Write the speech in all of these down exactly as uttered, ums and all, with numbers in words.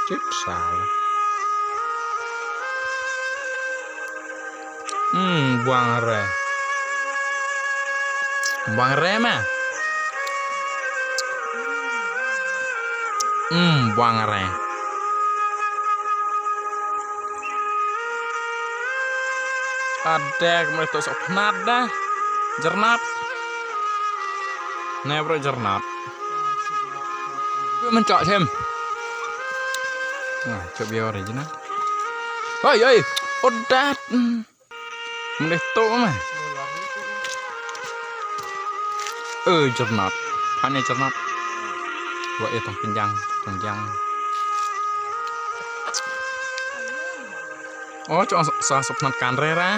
Tip sala. Hmm, buang re. Buang re ma. Hmm, buang re. Adek me to sok pnat dah. Jernat. Ne bro jernat. Gue mencok sim. Nah, coba ya original. Oi, oi. Odat. Hmm. Mendeh to mah. Eh, jernat. Hanya jernat. Wa eh tong pinjang, tong jang. Oh, cok sa sopnat kan re ra.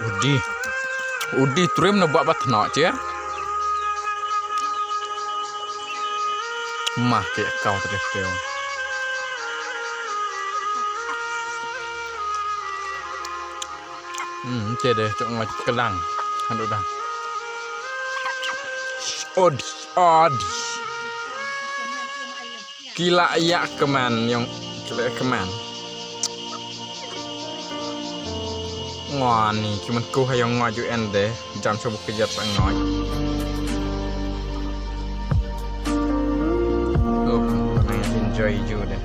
Udi. Udi trim na buat bat no cer. Mah ke kau tadi teo. Hmm, cede cok ngot kelang. Aduh dah. Od, od. Kila ya keman yang kila keman. Wah ni cuman ku hayang ngoj u ende jam sebuk kejar sangat. Oh, enjoy ju deh.